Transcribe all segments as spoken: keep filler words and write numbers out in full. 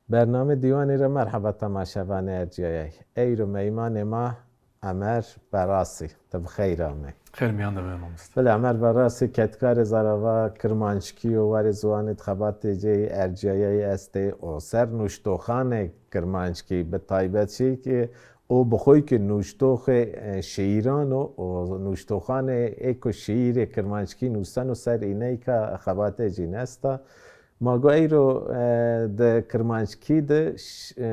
Bername Dîwanî ra merheba temaşevanê ercîyayay. Eyro meymanê ma Emer Berasî. Ti bi xeyr amey. Xeyr mîyan de be mamoste. Belê, Emer Berasî kedkarê zarava kirmanckî yo, warê ziwanî de xebatê cey ercîyayayî estê û ser nuştoxanê kirmanckî bi taybetî ki o bi xo kî nuştoxê, e, şîîran o û nuştoxanê ê ku şîîrê kirmanckî nuseno ser îneyka xebatê cîn esta. Ma go eyro, e, di kirmanckî de ş-, e,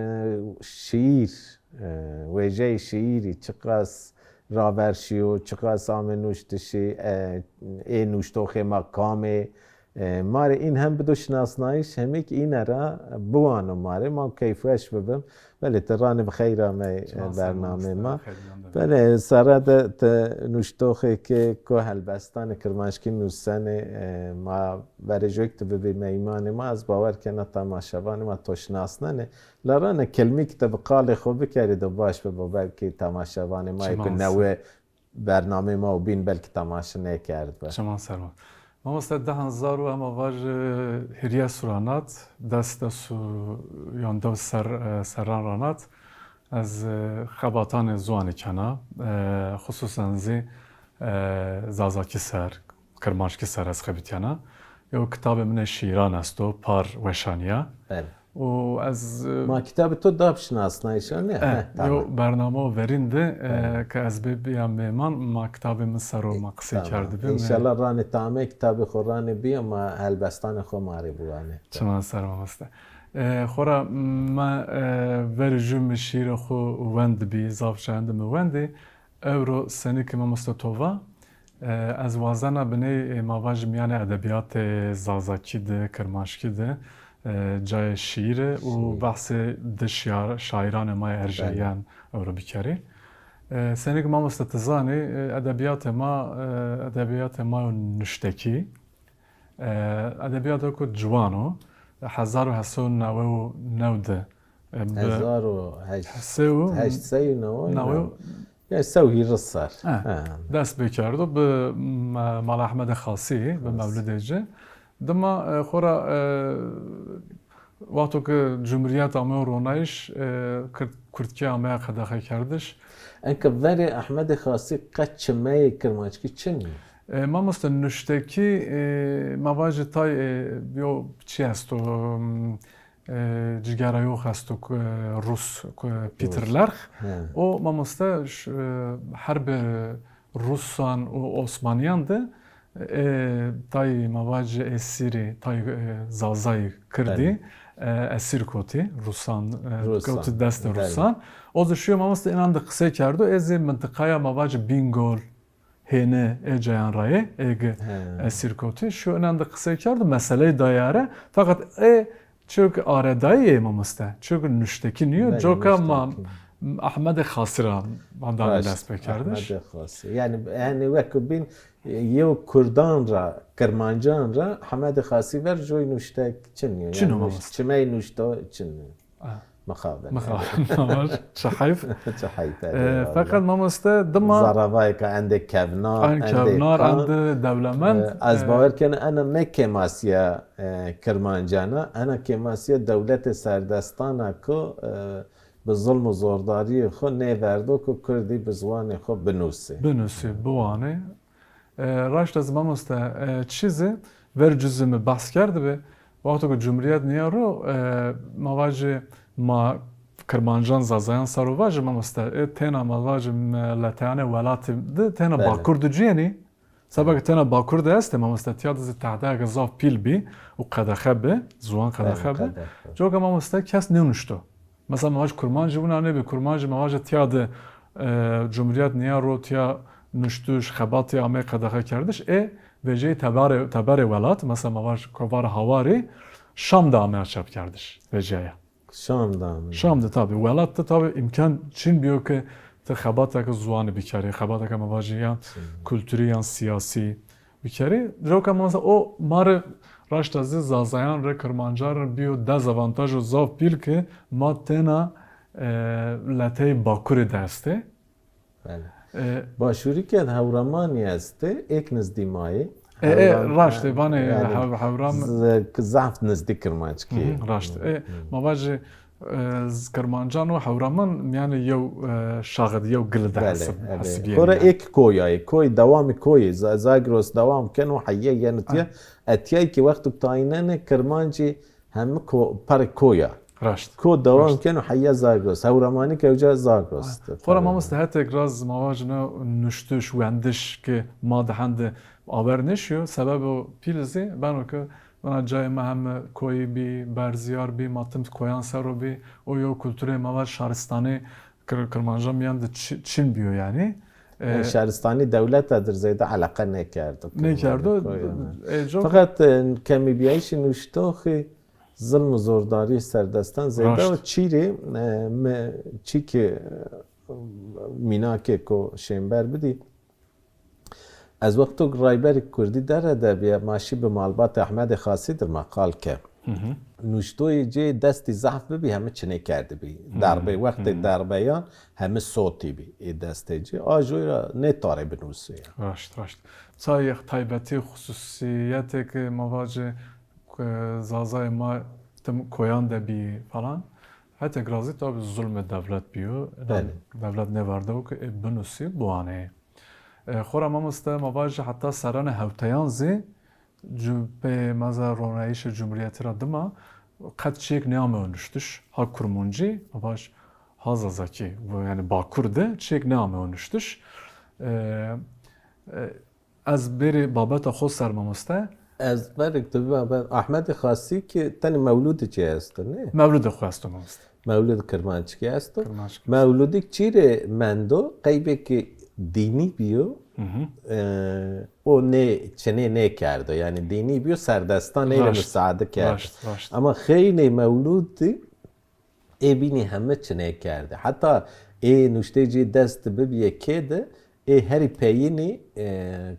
şîîr, e, wêjeyê şîîrî çiqas raver şîyo, çiqas ame nuştişî, e, ê nuştoxê ma kam ê, e, ma rê în hem bido şinasnayîş, hemî kî îne ra biwano ma rê. Ma keyfweş bibim. Belê, ti ranê bi xeyr amey, e, bernamê ma. Belê, sere de ti nuştoxê ke ko helbestanê kirmanckî nusenê, e, ma verê joy ke ti bibî meymanê ma, ez bawer kena temaşevanê ma to şinasnenê. La rane kelmî ke ti bi qalê xo bikerî do baş bibo, belkî temaşevanê ma yê ku newe bernamê ma û bîn belkî temaşe nêkerdbi. Çiman ser ma. Mamoste, di hezar û ema vaj, e, hîryesu ra nat, des, des û, yan dew ser, e, serran ra nat. Ez, e, xebatanê ziwanî kena, e, xusûsen zî, e, zazakî ser, kirmanckî ser ez xebitîyena. Yew kitabê min ê şîîran esto, Par Weşanîya. Belê. Û ez, e, ma kitabê to da bi şinasnayîşan, nê? E, heh, tamam. Yew bername o verîn de, e, ke ez bê bîya mêman, ma kitabê min ser o ma qisey kerdibî. Înşallah ranê ti amey kitabê xo ranê bîya, ma helbestanê xo ma rê biwanê. Çiman ser mamoste. E, xora mi, e, verê jû mi şîîrê xo wendibî, zaf cayan de mi wendî. Ewro senî ke mamoste to va, e, ez wazena biney, e, ma vajî mîyanê edebîyatê zazakî de, kirmanckî de, e, cayê şîîre û behsê di şîar-, şaîranê ma yê erjayîyan ewro bikerî. E, senî ke mamoste ti zanî, e, edebîyatê ma, e, edebîyatê ma yo nuştekî. E, edebîyato ku ciwan o, hezar û heşt sey û newey û new de, e, bi hezar û heşt sey û newey û new. Ya, se û hîris ser. He. He. Dest pêkerdo bi, m-, Mala Ehmedê Xasî, bi mewlidê ci. Dima, e, xora, e, wexto ke cumhurîyet ameyo ronayîş, e, kurd-, kurdkî ameya qedexekerdiş. Enke verê Ehmedê Xasî qet çimeyê kirmanckî çin bî? E, mamoste, nuştekî, e, ma vajî tay, e, yo çi esto, m, e, cigerayox esto ku, e, rus, ku, e, Peter Lerch. He. O mamoste, ş-, e, herbê rusan û osmanîyan de, e, tay ma vajî esîrî, tay, e, zazayî kirdî, e, esîr kotî rusan, e, kewtî destê rusan. O zî şîyo mamoste înan de qisey kerdo, ê zî mintiqaya ma vajî Bîngol, Hêne, ê cayan ra yê, ê gi esîr kotî. Şîyo înan de qisey kerdo, meseleyî dayare. Feqet ê çîyo ke aredayî yê mamoste, çîyo ke nuştekî nîyo, coka ma Ehmedê Xasî ra ma danê dest pêkerdiş. Ehmedê Xasî. Yanî, yanî wek bîn, e, yew kurdan ra, kirmancan ra Ehmedê Xasî ver joy nuştek çin nîyo. Çin o mamoste. Çimey nuşto çin nîyo. Mixabin. Mixabin. Çi heyf. Çi heyf. E, feqet mamoste dima zaravayêka endê kevnar, endê kevnar, endê dewlemend. E, ez bawer kena ena ne kêmasîya, e, kirmancan a, ena kêmasîya dewletê serdestan a ku, e, bi zulm û zordarîyê xo nêverdo ku kurdî bi ziwanê xo binusê. Binusê, biwanê. E, raşt ez mamoste, e, çî zî ver cuzî mi behs kerdibî. Wexto ke cumhurîyet nîya ro, e, ma vajî ma kirmancan zazayan ser o vajî mamoste, e, têna ma vajî mileteyanê welatî de têna Bakur de cîyenî. Seba ke têna Bakur de estê mamoste, tîya de zî tehdayeke zaf pîl bî û qedexe bi, ziwan qedexe bi. Coka mamoste kes nênuşto. Mesela ma vaj kurmancî wina nêbî, kurmancî ma vaja tîya de, e, cumhurîyet nîya ro, tîya nuştuş, xebatî amey qedexekerdiş, ê veceyê teberê, teberê welat, mesela ma vaj kovara Hawarî, Şam de ameya çapkerdiş, vecîyaya. Şam de amey. Şam de tabî. Welat de tabî îmkan çin bîyo ke ti xebateke ziwanî bikerî, xebateke ma vajî yan kulturî yan sîyasî bikerî. Coka ma mesela o ma rê raşta zî zazayan rê, kirmancan rê bîyo dezavantajo zaf pîl ke ma têna, e, leteyê Bakurî de estê. Belê. E, Başûrî ke Hewramanî estê, êk nizdî ma yê. E, e, Hewram, raşt e, e, vanê yanî hev-, Hewram. Z-, zaf nizdî Kirmanckî. Hı hı, raşt. Hı hı. E, ma vajî, e, z-, Kirmancan û Hewraman mîyanê yew, e, şaxid, yew gili de hesib-, hesibîyê. Xora êk koy a, koy dewamî koy, Za-, Zagros dewam keno, heye yeno tiya. Etiyay ki wexto tayînenê Kirmancî hemi ko-, perê koy a. Raşt. Ko dewam keno heya Zagros. Hewramanî ke uca Zagros. Xora mamoste hetek ra zî ma vajine nuştiş, wendiş ki ma de hende aver nêşîyo. Sebebo pîl zî beno ke vana cayê ma heme koyî bî, berzîyar bî, ma tim koyan ser o bî. O yew kulturê ma vaj şaristanî Kir-, Kirmancan mîyan de çi-, çin bîyo yanî. E, şaristanî dewlete dir zêde eleqe nêkerdo. Nêkerdo. E, feqet, e, kemîbîyayîşê nuştoxî zilm û zordarî serdestan zêde o. Çî rê, e, mi çî ki, e, mînakêko şênber bidî. Ez wexto Rayberî Kurdî Dere de bîye, ma şî bi malbatê Ehmedê Xasî dir ma qal ke. Nuştoyê cê destî zehf bibî, hemi çinê kerdibî. Derbê, wextê derbeyan hemi sotî bî ê destê ci. A joy ra nêtarê binusê ya. Raşt, raşt. Çayê taybetî, xususîyetê ke ma vacê, e, Zazayê ma tim koyan de bî falan. Hetek ra zî tabî zulmê dewlet bîyo. Belê. Dewlet nêverdewo ke ê binusî biwanê. E, xora mamoste ma vajî heta serranê hewteyan zî cu-, pê meza ronayîşê cumhurîyetî ra dima qet çîyêk nêameyo nuştiş. Ha kurmuncî, ma vaj ha zazakî, bu, yanî Bakur de çîyêk nêameyo nuştiş. E, e, Ez bêrî babeta xo ser mamoste. Ez verêk tu bî, ben Ahmedê Xasî ki tenê mewlûdê ci esto, nê? Mewlûdê xo esto mamoste. Mewlûd Kirmanckî esto. Kirmanckî. Mewlûdî çî rê mendo, qeybêkê dînî bîyo. Hı hı. E, o nê, çinê nêkerdo. Yanî dînî bîyo, serdestan ey rê musaade kerdo. Raşt, raşt. Ama xeynê mewlûdî ê bînî heme çinê kerdî. Heta ê nuştê ci dest bibîye kê de, ê herî peyînî, e,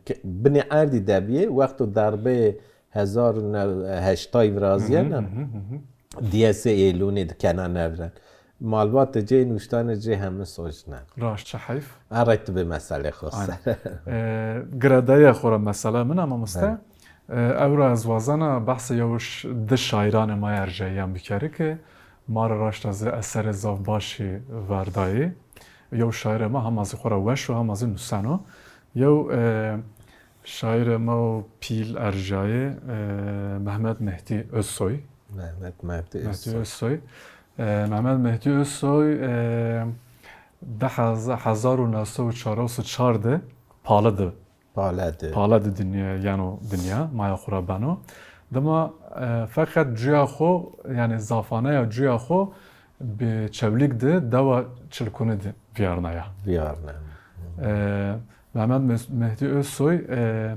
ke-, binê erdî de bîye, wexto derbeyê hezar û new heştay virazîyena, hı hı, hı hı, diyesê Êlûnî di kena nevren. Malbatê ci, nuştanê ci heme sojnen. Raşt, çi heyf. Erey tu bê meselê xo ser. Aynen. E, giredeye xo ra mesele min a mamoste. Aynen. E, ewra ez wazena behsê yew ş-, di şairanê ma erjayîyan bikerî ke ma rê raşta zî eserê zaf başî verdayî. Yew şairê ma hema zî xo ra weş o, hema zî nuseno. Yew, e, şairê ma o pîl erjayê, e, Mehmet Mehdî Özsoy. Mehmet Mehdî Özsoy. Mehdî Özsoy. E, Mehmet Mehdî Özsoy, e, di heza-, hezar û new sey û çar û çar de Pale de Pale de. Pale de dinya, yeno dinya, maya xo ra beno. Dima, e, feqet cuya xo, yanî zafaneya cuya xo bi Çewlîg de dewa Çilkunî de vîyarnaya. Vîyarnaya. E, Mehmet Mes-, Mehdî Özsoy, e,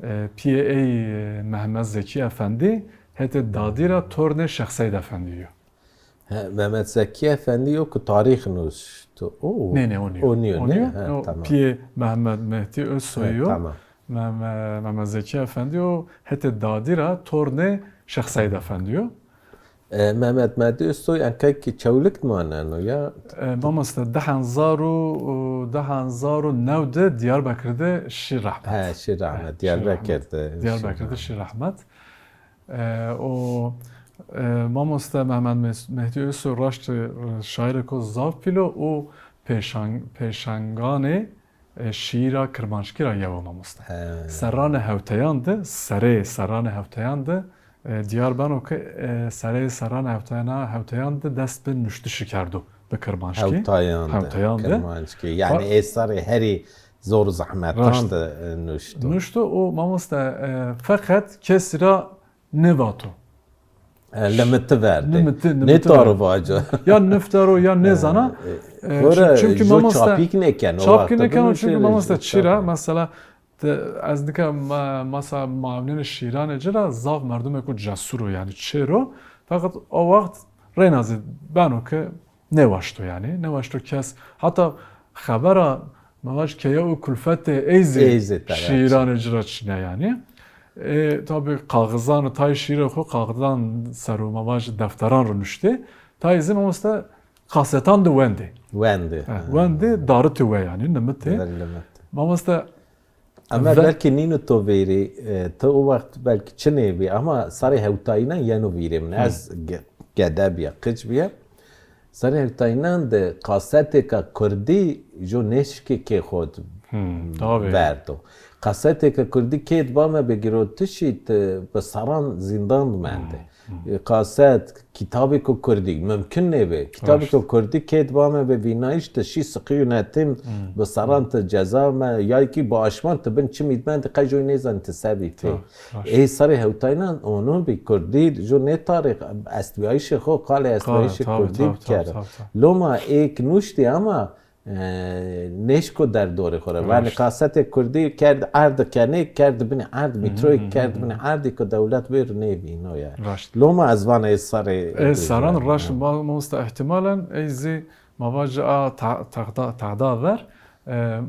e, pîyê ey, e, Mehmet Zekî Efendî, hetê dadî ra tornê Şêx Seyd Efendî yo. He, Mehmet Zekî Efendî yo ku tarîx nuşto. O, nê, nê, o nîyo. O nîyo, o nîyo. He, o tamam. Pîyê Mehmet Mehdî Özsoy yo. He, tamam. Mehme-, Mehmet Zekî Efendî yo hetê dadî ra tornê Şêx Seyd Efendî yo. E, Mehmet Mehdî Özsoy enkek ki Çewlîg maneno ya? E, mamoste, di hezar û, di hezar û new de Diyarbekir de şî rehmet. He, şî rehmet. He, Diyarbekir de. Diyarbekir de şî rehmet. E, o, e, mamoste Mehmet Mes-, Mehdî Özsoy raştî, e, şaîrêko zaf pîl o û pêşang-, pêşanganê, e, şîîra kirmanckî ra yew o mamoste. He. Serranê hewteyan de, sereyê serranê hewteyan de, e, dîyar beno ke, e, sereyê serranê hewteyana, hewteyan de dest bi nuştişî kerdo bi kirmanckî. Hewtayan de, hewtayan de. Kirmanckî. Yanî ê serrê herî zor û zehmetan de, e, nuşto. Nuşto û mamoste, e, feqet kesî ra nêvato. E, limiti verde. Limiti, limiti verde. Nêtaro vaco. Ya niftero ya nêzana. E, e, çunkî mamoste çapîk nêkeno. Çapkî nêkeno, çunkî mamoste çira, mesela, de, ez nika ma-, masa mawnenê şîranê ci ra zaf merdumêko cesur o, yanî çêr o. Feqet o wext reyna zî beno ke nêwaşto yanî. Nêwaşto kes. Heta xebera, ma vaj, keya û kulfetê ey zî şîîranê ci ra çin a yanî. E, tabî kaxizan, tayê şîîrê xo kaxizan ser o, ma vaj, defteran ro nuştê. Tayê zî mamoste kasetan de wendê. Wendê. He, wendê, daritê we yanî, nimitê. Mamoste Ama ve- belkî nîno to vêrî, e, ti o wext belkî çinê bî, ama sarê hewtayînan yeno vîrê min. Ez ge- gede bîya, qic bîya. Sarê hewtayînan de kasetêka kurdî jo nêşkê kê xo d- Hmm, tabii. verdo. Kasetêka kurdî kêt bame bi girotişî ti bi serran zîndan di mendê. Hmm, hmm. E, kaset, kitabêko kurdî, mumkin nêbê. Kitabêko Raşt. kurdî kêt bame bi vînayîş ti şî siqî yönetim Hmm, bi serran hmm. ti ceza me, ya kî bi aşman ti bin çimî di mendî qey joy nêzanî ti se bî tê. Tabii, raşt. Ê sarê hewtayînan onun bî kurdî, jo nê tarîx estbîyayîşê xo, qalê Tabii, estbîyayîşê tabii, kurdî tabii, bikero. tabii, tabii, tabii. Loma êk nuştî ama E, nêşko derdorê xo ra. Vanê Raşt. kasetê kurdî kerd erd kenê, kerd binê erd, Hı hı, mîtroyê hı hı, kerd hı. binê erdî ke dewlet bêro nêvîno ya. Raşt. Loma ez vana ê serê Ê serran raşt, ma-, mamosta, îhtîmalen ey zî ma vajî a ta-, tahda, tahda ver, e,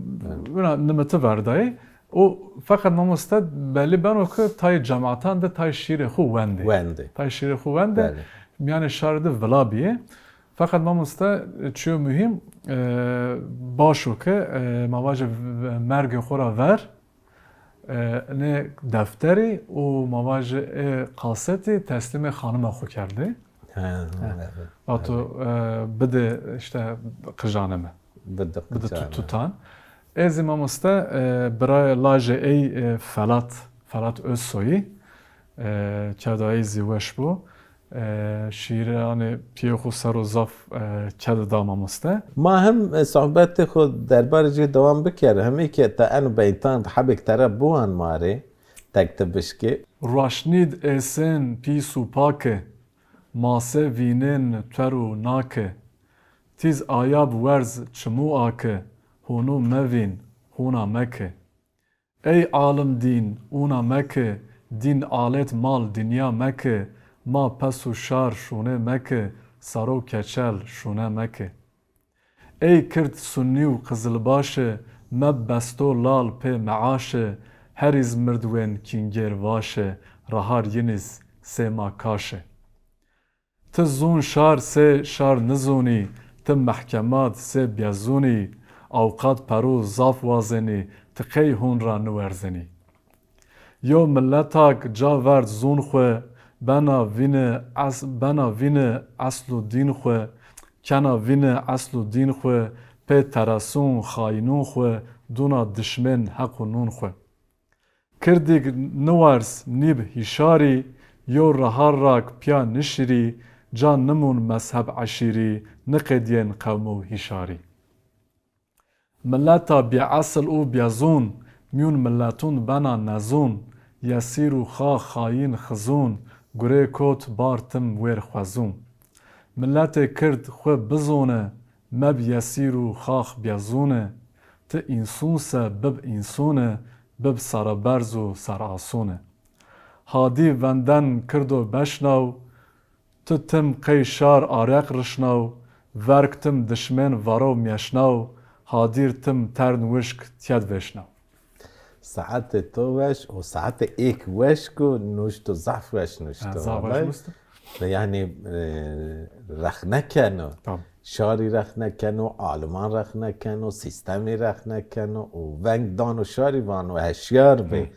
wina nimiti verdayî. O feqet mamosta belî beno ke tayê cematan de tayê şîrê xo wendê. Wendê. Tayê şîrê xo wendê. Belê. Mîyanê şarî de vila bîyê. Feqet mamoste, çîyo muhîm, e, baş o ke, e, ma vajê v-, mergê xo ra ver, e, nê defterî û ma vajê ê kasetî teslîmê xanima xo kerdê. He, he, evet, Vato, evet. e, bide işte qijanê mi. Bide Bide qijanê. tu-, tutan. Ez zî mamoste, e, birayê lajê ey, e, Felat, Felat Özsoyî, e, keda ey zî weş bo. E, şîîranê pîyê xo ser o zaf, e, kedi da mamoste. Ma hem, e, sohbetê xo derbarê ci dewam bikerî. Hemî ke ti eno beytan di hebêk tere biwan ma rê, tek ti bişkê. Ruaşnî di êsên pîs û pake, mase vînên tuer û nake. Tîz ayab werz çimû ake, hûnû mevîn, hûna meke. Ey alim dîn, ûna meke, dîn alêt mal dinya meke, ma pes û şar şûne meke, saro keçel şûne meke. Ey kird sunnî û qizilbaşe, meb besto lal pê meaşe, herîz mirdwên kîngêr vaşe, rahar yiniz sê ma kaşe. Ti zûn şar sê şar nizûnî, ti mehkemat sê biyezûnî, awqat perû zaf wazenî, ti qey hûn ra niwerzenî? Yo miletak ca verd zûn xwu, bena vîni es-, bena vîni esl û dîn xwu, kena vîni esl û dîn xwu, pê teresûn xayînûn xwu, dûna dişmên heq û nûn xwu. Kirdîg niwers nîb hîşarî, yo rihar rak pîya nişirî, ca nimûn mezheb eşîrî, niqedîyên qewm û hîşarî. Mileta biesil û biezûn, mîyûn miletûn bena nezûn, yesîr û xa xayîn xizûn, gurê kot bar tim wêr xwezûn. Miletê kird xwu bizûne, meb yesîr û xax biezûne, ti însûn se bib însûne, bib sereberz û serasûne. Hadî venden kirdo beşnaw, tu tim qey şar areq rişnaw, verg tim dişmên varo mieşnaw, hadîr tim tern wişk tiyed vêşnaw. Saetê to weş û saetê êk weş ku nuşto, zaf weş nuşto. Ha, zaf weş nuşto. Ve yanî, e, rexne keno. Tamam. Şarî rexne keno, aliman rexne keno, sîstemî rexne keno û veng dano şarî vano heşyar bê. Hı.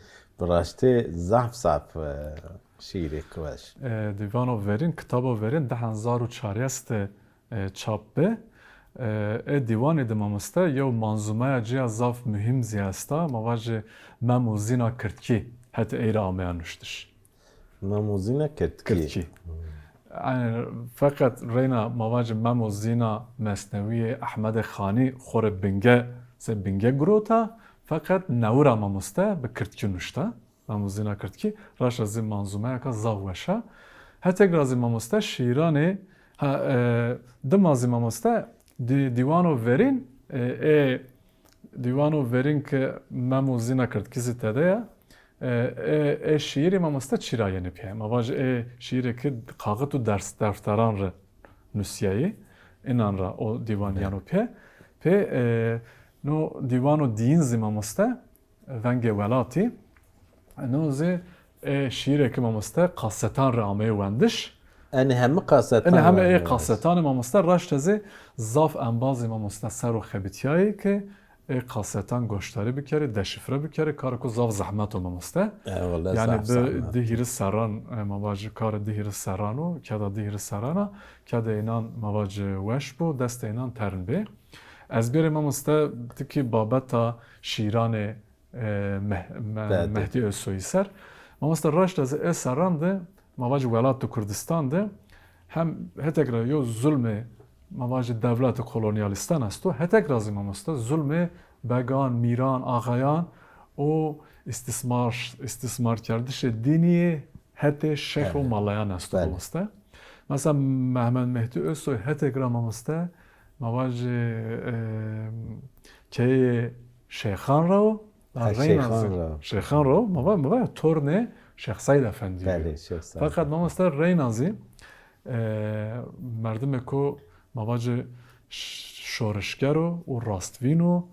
Bi raştî zaf zaf, e, şîîrêk weş. E, dîvano verîn, kitabo verîn di hezar û çarês de e, çap bi. E, ê dîwanî de mamoste yew manzûmeya ci ya zaf muhîm zî esta. Ma vajê Mem û Zîna Kirdkî hetê ey ra ameya nuştiş. Mem û Zîna Kirdkî. Kirdkî. Hmm. Yanî feqet reyna ma vajê Mem û Zîna Mesnewîyê Ehmedê Xanî xo rê binge, se binge girota, feqet newi ra mamoste bi kirdkî nuşta. Mem û Zîna Kirdkî, raşta zî manzûmeyeka zaf weş a. Hetêk ra zî mamoste şîîranê, ha, e, dima zî mamoste dî-, dîwano verîn, e, ê dîwano verîn ke Mem û Zîna Kirdkî zî tede ya. E, ê, ê şîîrê mamoste çî ra yenê pê? Ma vajê ê şîîrê ke kaxit û ders-, defteran rê nusîyayî, înan ra o dîwan yeno pê. Pê, e, no dîwano dîyin zî mamoste, Vengê Welatî. Eno zî ê şîîrê ke mamoste kasetan rê ameyê wendiş. Enê heme kasetan. Enê heme ê kasetanê mamoste raşte zî zaf embazê mamoste ser o xebitîyayê ke ê kasetan goşdarî bikerî, deşifre bikerî, karê ku zaf zehmet o mamoste. E, wele. Yanî zaf bi zehmet. Di hîris serran, e, ma vajî karê di hîris serran o, keda di hîris serran a, kedê înan ma vajî weş bo, destê înan term bê. Ez bêrê mamoste, ti kî babeta şîranê, e, Meh-, Me-, Mehdî Özsoyî ser. Mamoste, raşta zî ê serran de, ma vajî welatê Kurdistan de hem hetek ra yo zulmê, ma vajî dewlete kolonyalîstan esto, hetek ra zî mamoste zulmê began, mîran, axayan û îstîsmar, îstîsmarkerdişê dînî yê hetê şêx û maleyan esto mamoste. Mesela Mehmed Mehdî Özsoy hetek ra mamoste, ma vajî, e, keyeyê şêxan ra o, ha, reyna zî. Şêxan ra o. Şêxan ra o, ma va, ma va tornê Şêx Seîd Efendî yo. Belê, Şêx Seîd Efendî. Feqet mamoste reyna zî, e, merdimêko ma vajî ş-, şorişger o û rastvîn o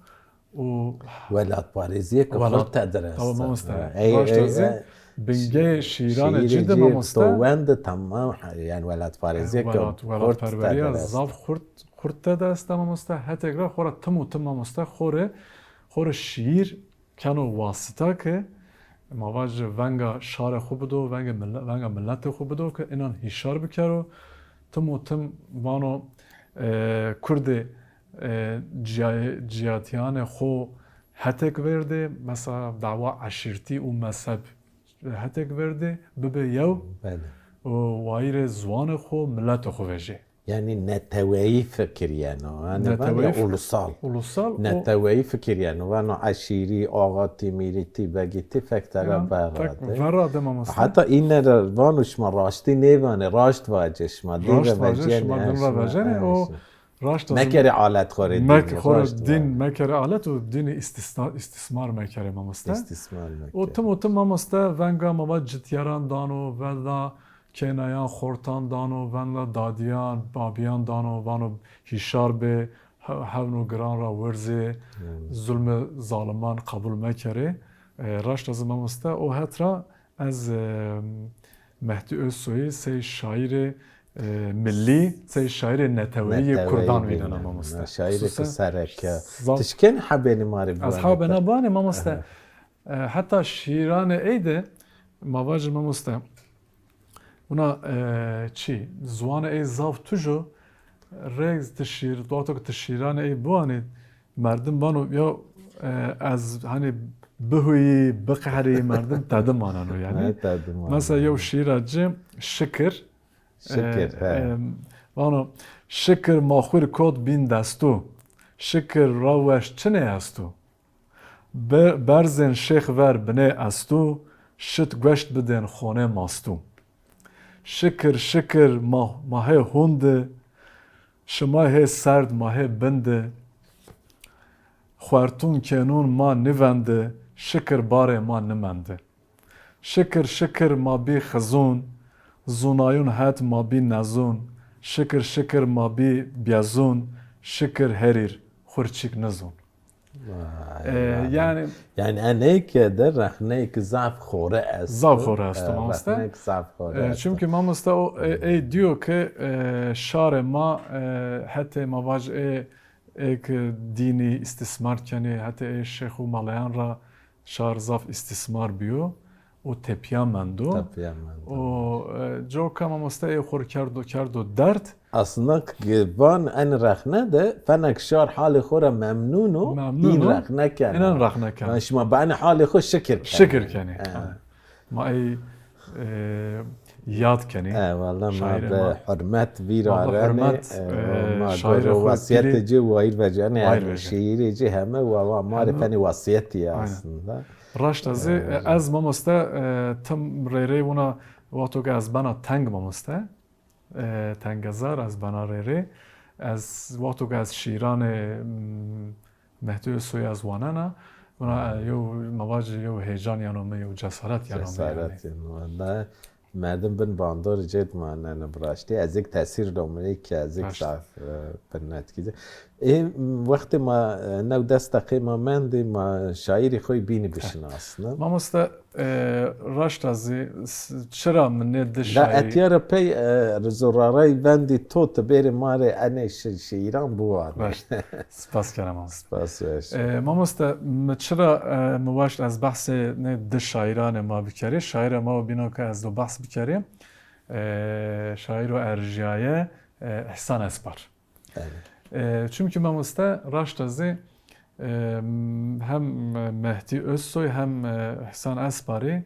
û welatparêzîyêke xurt teder esta. Tamam mamoste. Ha, ey, raşta ey, zî, e, bingeyê şîranê ci de mamoste. To wende tamam, yanî welatparêzîyêke xurt teder esta. Welatperwerîya zaf xurt, xurt teder esta mamoste. Hetek ra xora tim û tim mamoste xorê, xorê şîîr keno wasita ke ma vajî venga şarê xo bido, venga mille-, venga miletê xo bido ke înan hîşar bikero. Tim û tim vano, e, Kurdê, e, cîya-, cîyatîyanê xo hetek verdê, mesela dawa eşîrtî û mezheb hetek verdê, bibê yew. Belê. Û wayîrê ziwanê xo, miletê xo vejê. Yanî neteweyî fikir yeno. Yanî neteweyî vanê fikir. Ulusal. Ulusal o. Neteweyî fikir yeno. Vano eşîrî, axatî, mîrîtî, begîtî fek tera berra de. Verra de mamoste. Heta îne ra vano şima raştî nêvanê, raşt vacê şima. Raşt vacê şima, din ra vejenê. O raşt mekerê alet xo rê dînî. Mek-, xo rê dîn mekerê alet û dînî îstîsna-, îstîsmar mekerê mamoste. Îstîsmar mekerê. O tim û tim mamoste venga ma va cityeran dano, venda kênayan xortan dano, venda dadîyan, babîyan dano, vano hîşar bê, he-, hewn û giran ra wirzê, zulmê zaliman qebul mekerê. E, raşta zî mamoste, o het ra ez, e, Mehdî Özsoyî sey şaîrê, e, millî, sey şaîrê neteweyî yê kurdan vînena mamoste. Şaîrêke sereke. Ti şikên hebênî ma rê biwanî? Ez habêna biwanî mamoste. E, heta şîranê ey de ma vajî mamoste. Wina, e, çi, ziwanê ey zaf tuj o. Rê ti şîr, wexto ke ti şîranê ey biwanî, merdim vano, ya, e, ez, hanî, bihuyî, biqehrî, merdim tedim maneno yanî. Ne tedim maneno. Mesela yew şîra ci, Şikir. Şikir, e, he. E, vano, şikir ma xwir kot bîn destû. Şikir ra weş çinê estû. Be-, berzên şêx ver binê estû, şit gueşt bidên xonê mastû. Şikir, şikir, ma, ma hê hûn di, şima hê serd, ma hê bin di. Xuertûn kênûn ma nîvendi, şikir barê ma nimendi. Şikir, şikir ma bî xizûn, zûnayûn het ma bî nezûn, şikir, şikir ma bî bîyezûn, şikir herîr xwir çîk nizûn. Vay, e, vay. Yanî, yanî eneyke de rexneyke zaf xore esto. Zaf xore esto, e, mamoste. Rexneyke zaf xore esto. E, çimkî mamoste o, e, ey dîyo ke, e, şarê ma, e, hetê ma vaj ê, ê ke dînî îstîsmar kenê, hetê ê şêx û maleyan ra şar zaf îstîsmar bîyo û tepîya mendo. Tepîya mendo. Û, e, coka mamoste ê xo rê kerdo, kerdo derd. Aslında k-, van en rexne de fenek şar halê xo ra memnun o, memnun o, în rexne keno. În rexne keno. Şima benê halê xo şikir kenê. Şikir kenê. He. Ha. Ma ey, e, yad kenê. E, wella ma bi hurmet vîr arenê, e, e, ma şaîrê xo wasîyetê ci wayîr vecenê, wayîr vecenê. Şîîrê ci heme wa, wa ma rê fenê wasîyetî ya aslında. Raşta zî, e, ez mamoste, e, tim rê rê wina wexto ke ez bena teng mamoste, e, tengezar ez bena rê rê. Ez wexto ke ez şîranê, m, Mehdî Özsoyî ez wanena, wina, e, yew, ma vajî yew heyecan yeno mi, yew cesaret yeno mi yanî. Cesaret yeno. Wella merdim bin bandorê cêd maneno bi raştî. Ez êk tesîr do mi, êk ez êk zaf, e, bin etkî de. Ê, wextê ma, e, new des deqê ma mendê, ma şaîrê xo yê bînî bişinasnî. Mamoste, e, raşta zî s-, çira mi nê di La şaîrî etîya ra pey, e, riz û raray vendî to, ti bêrê ma rê enê şi-, şîîran biwanê. Baş. Spas kena mamoste. Spas weş. E, mamoste, mi çira, e, mi waşt ez behsê nê di şaîranê ma bikerî. Şaîrê ma o bîno ke ez do behs bikerî. E, şaîro erjîyaye, e, Îhsan Espar. Evet. E, çimkî mamoste raşta zî, e, hem Mehdî Özsoy hem, e, Îhsan Esparî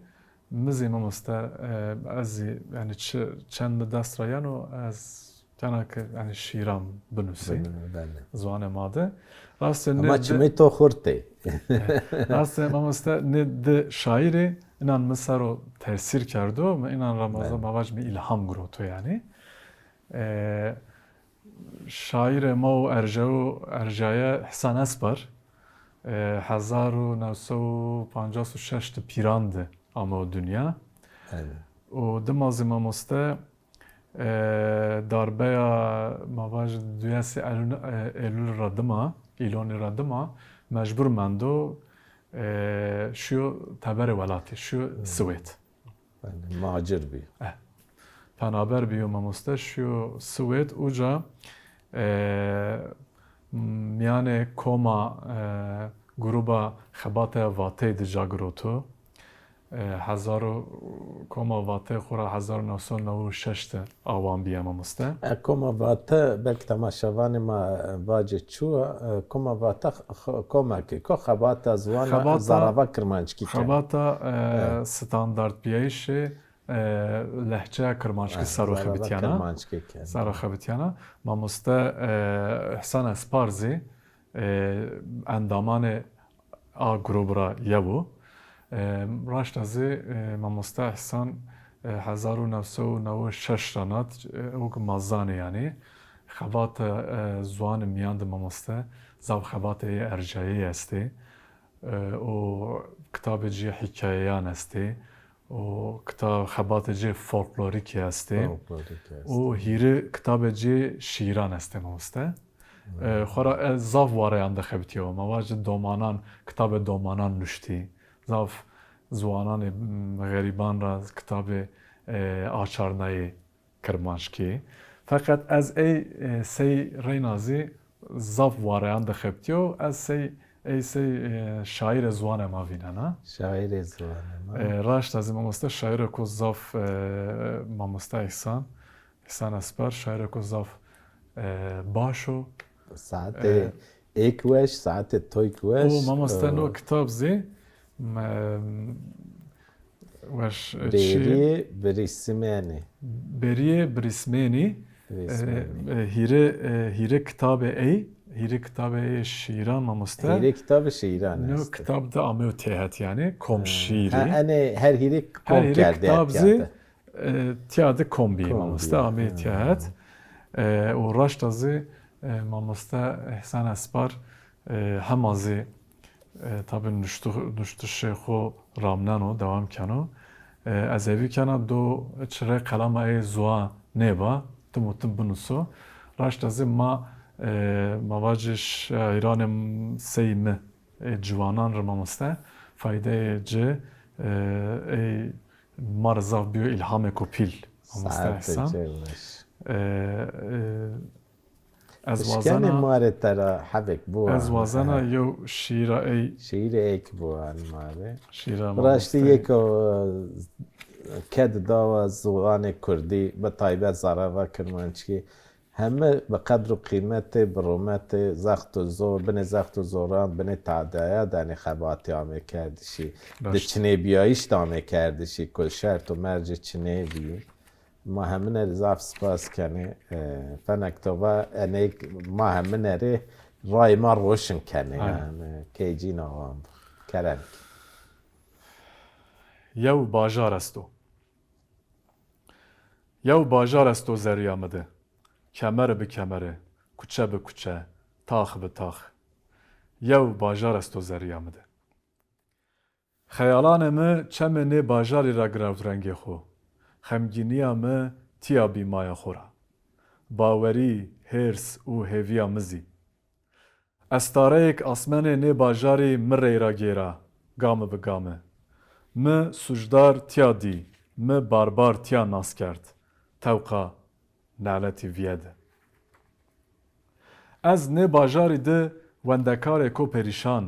mi zî mamoste, e, ez zî yanî çi, çend mi dest ra yeno ez kena ke yanî şîîran binusî. Bin-, belê. Ziwanê ma de. Rastê ama nê çimê to xurt ê. E, rastê mamoste nê di şaîrî înan mi ser o tesîr kerdo. Mi înan ra ma, belê, ma vac mi îlham giroto yanî. E, Şaîrê ma û erjayo, erjaye Hesen Espar, e, hezar û new sey û pancas û şeş de Pîran de amo dinya. Evet. Û dima zî mamoste, e, darbeya ma vaj duyesê Elûl, e, Elûl ra dima, Îlonî ra dima, mecbur mendo, e, şiyo teberê welatî, şiyo, hmm, Swêd. Belê, macir bî. Eh. Penaber bîyo mamoste, şiyo Swêd, uca, e, mîyanê koma, e, gruba Xebate Vateyî de ca giroto. E, hezar û, koma Vateyî xo ra hezar û new sey û neway û şeş de awan bîye mamoste. E, koma Vate, belkî temaşevanê ma vacê çi wa, e, koma Vate x-, x-, komekêko xebata ziwana, xebata, zarava kirmanckî ke. Xebata, e, evet, standartbîyayîşê, e, lehçeya kirmanckî, eh, ser o xebitîyana. Kirmanckî ke. Ser o xebitîyana. Mamoste, e, Îhsan Espar zî, e, endamanê a grûb ra yew o. E, raşta zî, e, mamoste Îhsan, e, hezar û new sey û neway û şeş ra nat, e, o ki ma zanê yanî. Xebata, e, ziwanê mîyan de mamoste, zaf xebata ê erjayeyî estê. E, o kitabê ci hîkayeyan estê. O kitab, xebatê ci folklorîkî estê. Folklorîkî estê. O hîrê kitabê ci şîîran estê mamoste. E, xora ez zaf wareyan de xebitîyawa. Ma vajî domanan, kitabê domanan nuştî. Zaf ziwananê, m, xerîban ra kitabê, e, açarnayê kirmanckî. Feqet ez ey, e, sey reyna zî zaf wareyan de xebitîyo. Ez sey, ey sey, e, şaîrê ziwanê ma vînena. Şaîrê ziwanê ma. E, raşta zî mamoste şaîrêko zaf, e, mamoste Îhsan. Îhsan Espar şaîrêko zaf, e, baş o. Saetê, e, êk weş, saetê toyk weş. O mamoste, e, no kitab zî, m-, weş, e, çi? Bêrîyê Birîsmenî. Bêrîyê Birîsmenî. Birîsmenî. E, e, hîrê, e, hîrê kitabê ey, hîrê kitabê ey şîîran mamoste. Hîrê kitabê şîîran est. No kitab de ameyo têhet yanî, kom şîîrî. Ha, enê her hîrê kom kerdê. Her hîrê kitab zî, e, tîya de kom bî, mamoste, ameyî tîya het. E, û raşta zî, e, mamoste Îhsan Espar, e, hema zî, e, tabî nuştu-, nuştişê xo ramneno, dewam keno. E, ez hêvî kena do çi rê qelama ey ziwan nêba, tim û tim binuso. Raşta zî ma, e, ma vajî şaîranê sey mi, ê ciwanan rê mamoste, faydeyê ci, e, ey ma rê zaf bîyo îlhamêko pîl, mamoste Îhsan. E, e, ez wazena, ma rê tera hebêk biwan. Ez wazena yew şîîra ey. Şîîrê ey ki biwan ma rê. Şîîra mamoste. Raştî yeko, e, ked dawa ziwanê kurdî, bi taybet zarava kirmanckî, heme bi qedr û qîmetê, bi rûmetê, zext û zor, binê zext û zoran, binê tadaya de enê xebatî amê kerdişî. Raşt. Di çinêbîyayîş de amê kerdişî, ku şert û mercê çinê bî. Ma hemine rê zaf spas kenê. E, fenek to va, enê ma hemine rê rayê ma roşn kenê. Aynen. Yanî, keycîna wan bo. Kerem ke. Yew bajar esto. Yew bajar esto zerrîya mi de, kemere bi kemere, kuçe bi kuçe, tax bi tax. Yew bajar esto zerrîya mi de. Xeyalanê mi çemê nê bajarî ra girawt rengê xo. Xemgînîya mi tîya bî maya xo ra. Bawerî, hêrs û hêvîya mi zî. Estareyêk asmenê nê bajarî mi reyra gêra, gami bi gami. Mi sucdar tîya dî, mi barbar tîya nas kerd. Tewqa neletî vîye di. Ez nê bajarî di wendekarêko perîşan,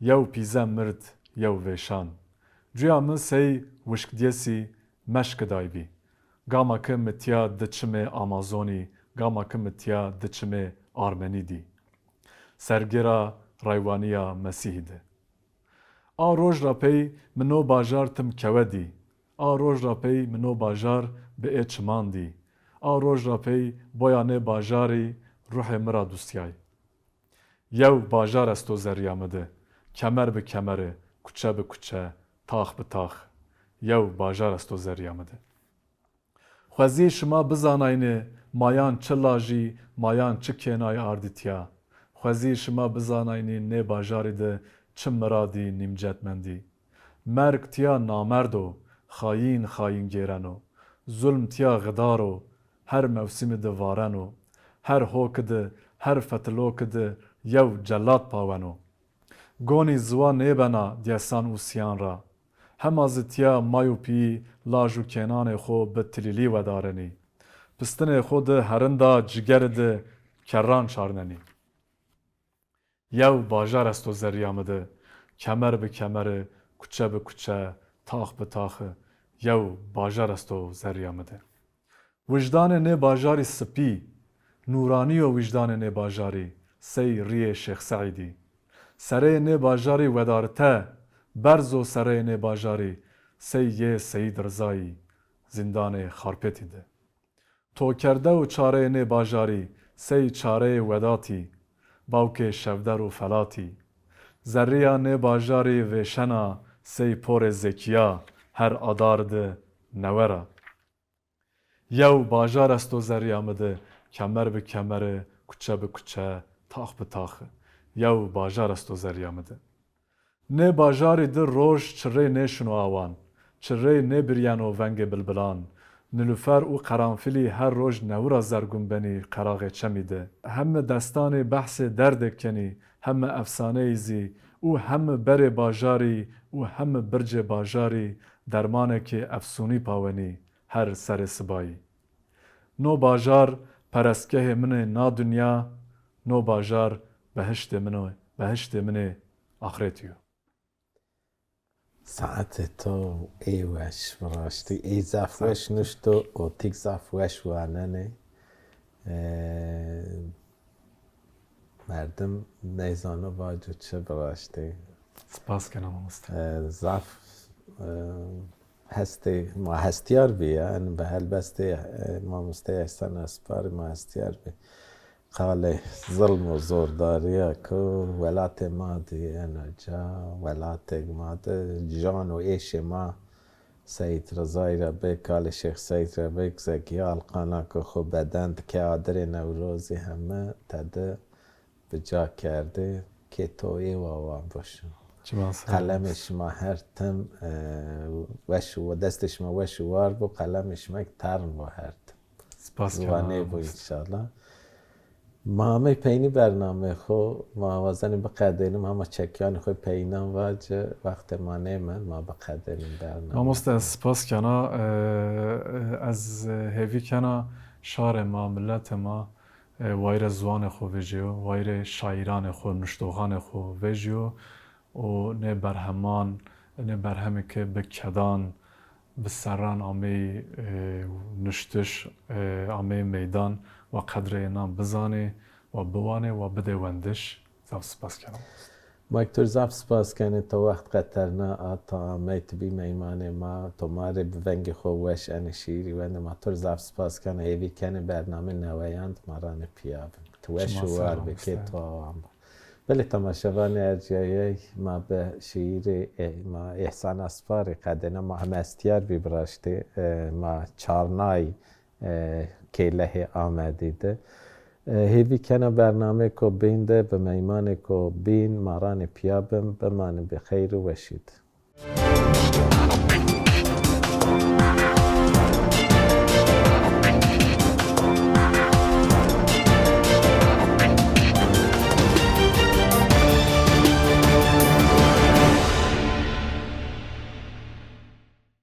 yew pîze mird, yew vêşan. Cuya mi sey wişkdiyesî meşkiday bî. Gama ke mi tîya di çimê Amazonî, gama ke mi tîya di çimê Armenî dî. Sergira raywanîya Mesîhî di. A roj ra pey mi no bajar tim kewe dî. A roj ra pey mi no bajar bi ê çiman dî. A roj ra pey boya nê bajarî ruhê mi ra dustîyay. Yew bajar esto zerrîya mi di, kemer bi kemeri, kuçe bi kuçe, tax bi tax. Yew bajar esto zerrîya mi di. Xwezî şima bizanaynî mayan çi lajî, mayan çi kênay ardî tîya. Xwezî şima bizanaynî nê bajarî di çi miradî nîmcet mendî. Merg tîya namerd o, xayîn xayîn gêreno. Zulm tîya xidar o, her mewsîmî di vareno. Her hoki di, her fetiloki di yew celat paweno. Gonî ziwa nêbena dîyesan û sîyan ra. Hema zî tîya may û pîyî laj û kênanê xo bi tilîlî wedarenî. Pistinê xo di herinda cigeri di kerran çarnenî. Yew bajar esto zerrîya mi di, kemer bi kemeri, kuçe bi kuçe, tax bi taxi, yew bajar esto zerrîya mi di. Wijdanê nê bajarî sipî, nûranî yo wijdanê nê bajarî, sey rîyê Şêx Seîdî. Sereyê nê bajarî wedarite, berz o sereyê nê bajarî, sey yê Seyîd Rizayî, zîndanê Xarpêtî di. Tokerde û çareyê nê bajarî, sey çareyê Wedatî, bawkê Şevder û Felatî. Zerrîya nê bajarî vêşena, sey porê Zekîya, her adar di newe ra. Yew bajar esto zerrîya mi di, kemer bi kemeri, kuçe bi kuçe, tax bi taxi. Yew bajar esto zerrîya mi di. Nê bajarî di roj çirrey nêşino awan, çirrey nêbiryeno vengê bilbilan. Nilûfer û qeranfilî her roj newi ra zergûn benî qeraxê çemî di. Hemi destanê behsê derdêk kenî, hemi efsaneyî zî û hemi berê bajarî û hemi bircê bajarî dermanekê efsûnî pawenî. Her serê sibayî. No bajar perestgehê min ê na dinya, no bajar behiştê min o, behiştê min ê axretî yo. Saetê to ê weş, bi raştî ê zaf weş nuşto, otîk zaf weş wanenê. Ee, Merdim nêzano vaco çi bi raştî. Spas kena mamoste. E, zaf, e, hestê ma hestiyar bî ya. Yanî bi helbestê, e, mamoste Ehsan Esparî ma hestiyar bî. Qalê zilm û zordarîya ku welatê ma dî eno ca, welatêk ma di can û êşê ma Seyîd Rizayî ra bê, kalê Şêx Seyîd ra bê, Zekîya Alqana ku xo beden di ke adirê Newrozî heme tedi bi ca kerdê, kê to ê wawa boşo. Çiman ser. Qelemê şima her tim, e, weş û, destê şima weş û war bo, qelemê şima tern bo her tim. Spas kena. Ziwanê bo înşallah. Ma amey peynî bernameyê xo, ma wazenê biqedênim, hema çekiyanê xo peyînan vace, wextê ma nêmend, ma biqedênim bername. Mamoste, ez spas kena, e, e, ez, e, hêvî kena şarê ma, miletê ma, e, wayîrê ziwanê xo vejîyo, wayîrê şaîranê xo, nuştoxanê xo vejîyo. Û nê berheman, nê berhemê ke bi kedan, bi serran ameyî, e, nuştiş, e, ameyî meydan, wa qedrê înan bizanê, wa biwanê, wa bidê wendiş. Zaf spas kena. Ma to rê zaf spas kenê, to wext qeterna, a to amey, ti bî meymanê ma, to ma rê bi vengê xo weş enê şîîrî wendê. Ma to rê zaf spas kena, hêvî kenê bernameyê neweyan de ma ranê pîya bin. Ti weş û war bê, kê to awan bo. Belê temaşevanê ercîyayey, ma bi şîîrê, e, ma Îhsan Esparî qedêna, ma heme estîyar bî bi raştî, e, ma çarnay, e, kêlehê Amedî de. E, hêvî kena bernameyêko bîn de bi meymanêko bîn ma ranê pîya bim, bimanê bi xeyr û weşî de.